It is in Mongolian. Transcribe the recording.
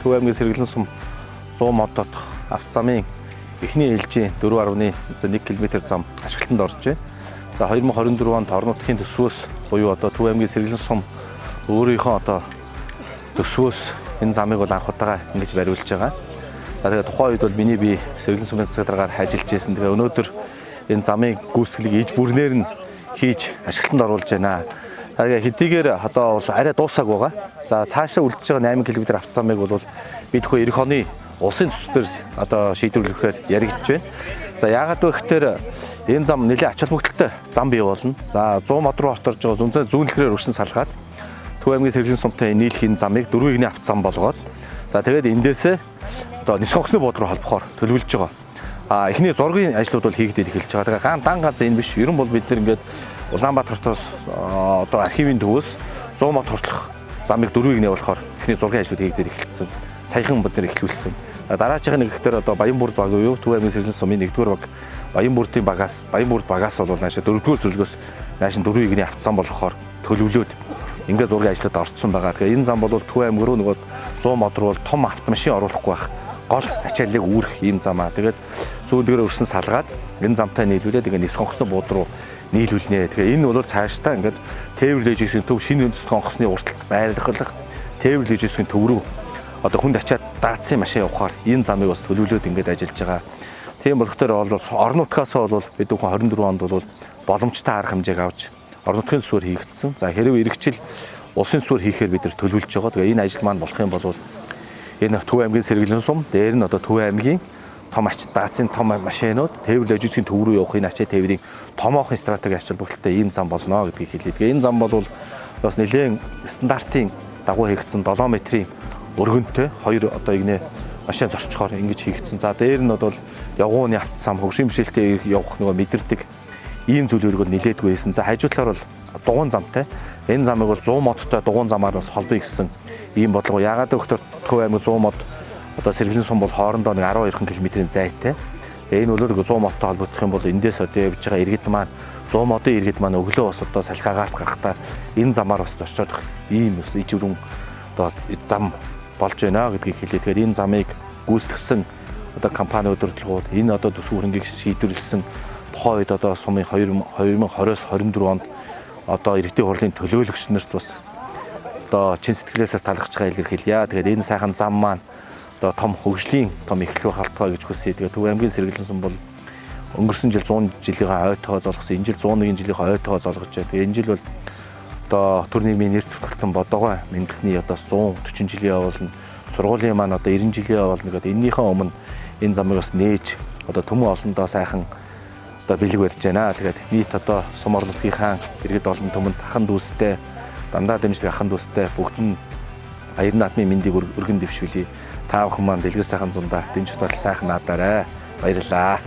Төв аймгийн Сэргэлэн сум 100 мод дотох автозамын эхний ээлжийн 4.1 км зам ашиглалтанд оржээ. За 2024 онд орон нутгийн төсвөөс буюу одоо Төв аймгийн Сэргэлэн сум өөрийнхөө одоо төсвөөс энэ замыг бол анх удаага ингэж бариулж байгаа. За тэгээд тухайн үед бол миний бие Сэргэлэн сумын засаг даргаар ажиллаж байсан. Тэгээ өнөөдөр энэ замын гүйцэтгэлийг иж бүрнээр нь хийж ашиглалтанд оруулж байна. Тэгээ хэдийгээр одоо бол арай дуусаагүй байгаа. За цаашаа үлдэж байгаа 8 км автозамыг бол бид хөө эх оны улсын төсвдөр одоо шийдвэрлэхээр яригдж байна. За яагаад вэ гэхээр энэ зам нэлээд ач холбогдолтой зам бий болно. За 100 мод руу орторж байгаа зүүн зүүн дэлгэрээр өрсөн салгаад Төв аймгийн Сэргэлэн сумтай нийлэх энэ замыг дөрвөн игний автозам болгоод за тэгээд эндээсээ одоо нисэх онгоцны буудлын руу холбохоор төлөвлөж байгаа. А эхний зургийн ажлууд бол хийгдээд эхэлж байгаа. Тэгээ ган дан ганц энэ биш. Ер нь бол бид нэр ингээд Улаанбаатартаас одоо архивын төвөөс 100 мод хүртэлх замыг дөрвийг нэ болохоор эхний зургийн ажлууд хийгдээд эхэлсэн. Саяхан бид нэр эхлүүлсэн. Дараачих нэг ихтер одоо Баянбүрд баг буюу Төв аймгийн Сэргэлэн сумын 1-р баг Баянбүрдийн багаас Баянбүрд багаас бол наашаа 4-р зүлгөөс нааш дөрвийн игний автозам болохоор төлөвлөөд ингээд зургийн ажлууд орцсон байгаа. Тэгэхээр энэ зам бол Төв аймаг руу нөгөө 100 мод руу том автомашин оруулахгүй байх гол ачааллыг үүрэх ийм зам аа. Тэгээд сүүлдгээр өрсөн салгаад энэ замтай нийлүүлээд ингээд нисэх онгоцны бууд руу нийлүүлнэ. Тэгэхээр энэ бол цаашдаа ингээд тээвэр логистикийн төв шинэ үндэстэн онгоцны урталт байрлах тээвэр логистикийн төв рүү одоо хүнд ачаад даацсан машин явахаар энэ замыг бас төлөвлөөд ингээд ажиллаж байгаа. Тийм болохоор бол орон нутгаас бол бид бүхэн 24 онд бол боломжтой арга хэмжээг авч орон нутгийн төсвөөр хийгдсэн. За хэрвээ эргэжил улсын төсвөөр хийхээр бид нар төлөвлөж байгаа. Тэгээ энэ ажил маань болох юм бол энэ Төв аймгийн Сэргэлэн сум дээр нь одоо Төв аймгийн том ач даацын том машинууд тээвэр логистикийн төв рүү явах энэ ачаа тээврийн томоохон стратеги ач холбогдолтой ийм зам болно гэдгийг хэлье. Тэгээ энэ зам бол бас нэлээд стандартын дагуу хийгдсэн 7 метрийн өргөнтэй хоёр одоо игнэ машин зорчхоор ингэж хийгдсэн. За дээр нь бол явгууны автозам хөгшин бишэлтэй явах нөгөө мэдэрдэг ийм зүйлийг бол нилээдгүй байсан. За хажуу талаар бол дугуйн замтай. Энэ замыг бол 100 модтой дугуйн замаар бас холбоё гэсэн ийм бодлого. Яагаад гэвэл Төв аймаг 100 мод одоо Сэргэлэн сум бол хоорондоо нэг 12 км-ийн зайтай. Тэгээ энэ бол 100 модтой холбогдох юм бол эндээс одоо явж байгаа иргэд маань 100 модын иргэд маань өглөө бас одоо салхиагаар гарахдаа энэ замаар бас орчоодох ийм бас ижвэрэн одоо зам болж байна гэдгийг хэлье. Тэгэхээр энэ замыг гүйцэтгсэн одоо компани удирдлагууд энэ одоо төсөв хөрөнгийг шийдвэрлэсэн тухайн үед одоо сумын 2020-оос 24 онд одоо иргэдийн хурлын төлөөлөгч нарт бас одоо чин сэтгэлээсээ талархаж байгаа илэрхийлье. Тэгэхээр энэ сайхан зам маань одоо том хөгжлийн том эхлэл халтгаа гэж хүсье. Тэгээд Төв аймгийн Сэргэлэн сум бол өнгөрсөн жил 100 жилийнхаа ой тоогоо золгосон, энэ жил 101 жилийнхаа ой тоогоо золгож байгаа. Тэгээд энэ жил бол одоо төр нийгмийн нэр зөвтгөлтөн бодогоо мэндэлсний одоо 140 жилийн явуулна. Сургуулийн маань одоо 90 жилийн явуулна гэдэг эннийхээ өмнө энэ замыг бас нээж одоо төмөн олондоо сайхан одоо бэлэг барьж байна. Тэгээд нийт одоо сум орон нутгийнхаа иргэд олон төмөнд ахан дүүстэй дандаа дэмжлэг ахан дүүстэй бүгд нь баяр наадмын мэндийг өргөн дэвшүүлье. Та бүхэн маань дэлгэр сайхан зундаа дэнж дотоод сайхан наадаарай. Баярлалаа.